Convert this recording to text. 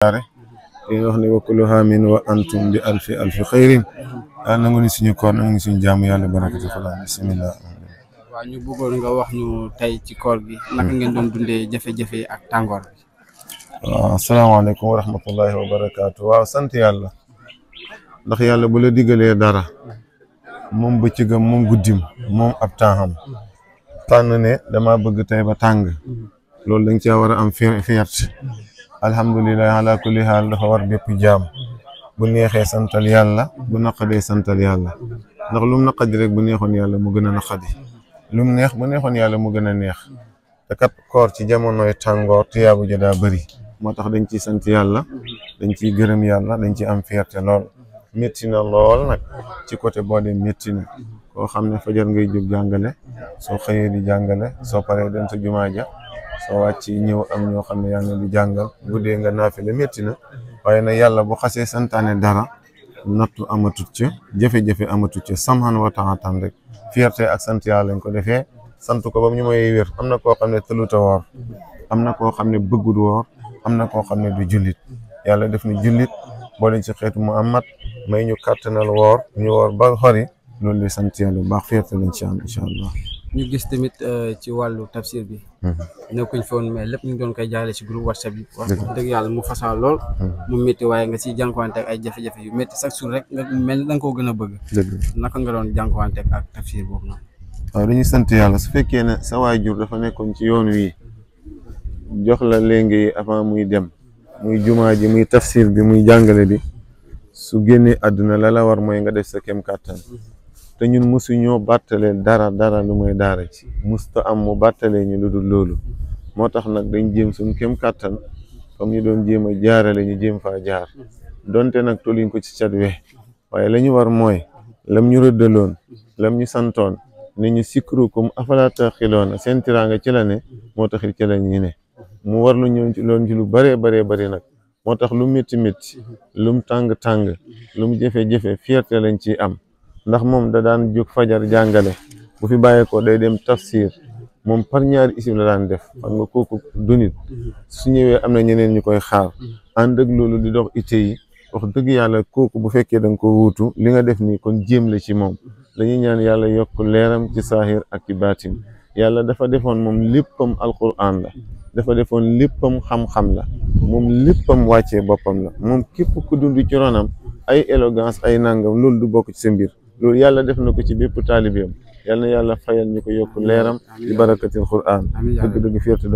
wax ne wa kullu aamin wa antum bi alfi xayrin nangu ni suñu koor nangu ni suñu jaamu yàlla barakati xalaat bismillah. waaw ñu bëggoon nga wax ñu tey ci koor gi naka ngeen doon dundee jafe-jafe ak tàngoor bi. waaw asalaamaaleykum wa rahmatullahi wa barakaatu. waaw sant yàlla ndax yàlla bu la digalee dara moom bëccëgam moom guddim moom ab taaxam tànn ne dama bëgg tey ba tàng loolu dañ caa war a am fierté alhamdulilah ala kulli haal dafa war bépp jaam bu neexee santal yàlla bu naqadee santal yàlla ndax lu mu naqadi rek bu neexoon yàlla mu gën a naqadi lu mu neex bu neexoon yàlla mu gën a neex te kat koor ci jamonoy tàngoor tiyaabu ja daa bëri moo tax dañ ciy sant yàlla dañ ciy gërëm yàlla dañ ciy am fierté lool métti na lool nag ci côté boo dem métti na koo xam ne fajar ngay jóg jàngale soo xëyee di jàngale soo paree dem sa jumaa ja soo wàcc ñëw am ñoo xam ne yaa ngi di jàngal guddee nga naafile métti na waaye nag yàlla bu xasee santaane dara nattu amatut ca jafe-jafe amatut ca samhan wa taatan rek fierté ak sant yàlla lañ ko defee sant ko ba ñu may wér am na koo xam ne tëluta woor am na koo xam ne bëggul woor am na koo xam ne du jullit yàlla def na jullit boo leen ci xeetu Muhammad may ñu kàttanal woor ñu woor ba xori loolu di sant yàlla bu baax fierté lañ ci am incha allah. ñu gis tamit ci wàllu tafsir bi nekkuñ fi woon mais lépp ñu doon koy jaarale ci groupe WhatsApp bi wax dëgg yàlla mu fasaa lool mu métti waaye nga siy jànkuwante ak ay jafe-jafe yu métti chaque jour rek nga mel ni da nga koo gën a bëgg naka nga doon jànkuwante ak tafsir boobu noonu. waaw dañuy sant yàlla su fekkee ne sa waajur dafa nekkoon ci yoon wi jox la léegi avant muy dem muy jumaa ji muy tafsir bi muy jàngale bi su génnee àdduna la war mooy nga def sa kem kàttan te ñun musu ñoo bàttalee dara lu mooy daara ci musta am mu bàttalee ñu lu dul loolu moo tax nag dañ jéem suñu kem kàttan comme ñu doon jéem a jaarale ñu jéem faa jaar donte nag tolluñ ko ci cat we waaye la ñu war mooy lam ñu rëddaloon lam ñu santoon ne ñu sikrukum afala taxiloona seen tiraanga ci la ne moo taxit ci la ñu ne mu war lu ñëw ci loon ci lu bëree nag moo tax lu métti lu mu tàng lu mu jafe-jafe fierté lañ ciy am ndax moom da daan jóg fajar jàngale bu fi bàyyeekoo day dem tafsir moom par ñaari isib la daan def xam nga kooku dunit su ñëwee am na ñeneen ñu koy xaar ànd ak loolu di dox ite yi wax dëgg yàlla kooku bu fekkee da nga ko wuutu li nga def nii kon jéem la ci moom dañuy ñaan yàlla yokk leeram ci saahir ak ci baatin yàlla dafa defoon moom léppam alquran la dafa defoon léppam xam-xam la moom léppam wàccee boppam la moom képp ku dund ci ronam ay élégance ay nangam loolu du bokk ci sa mbir loolu yàlla def na ko ci bépp taalibeem yal na yàlla fayal ñu ko yokk leeram ci barakatil Qur'an dëgg-dëgg fierté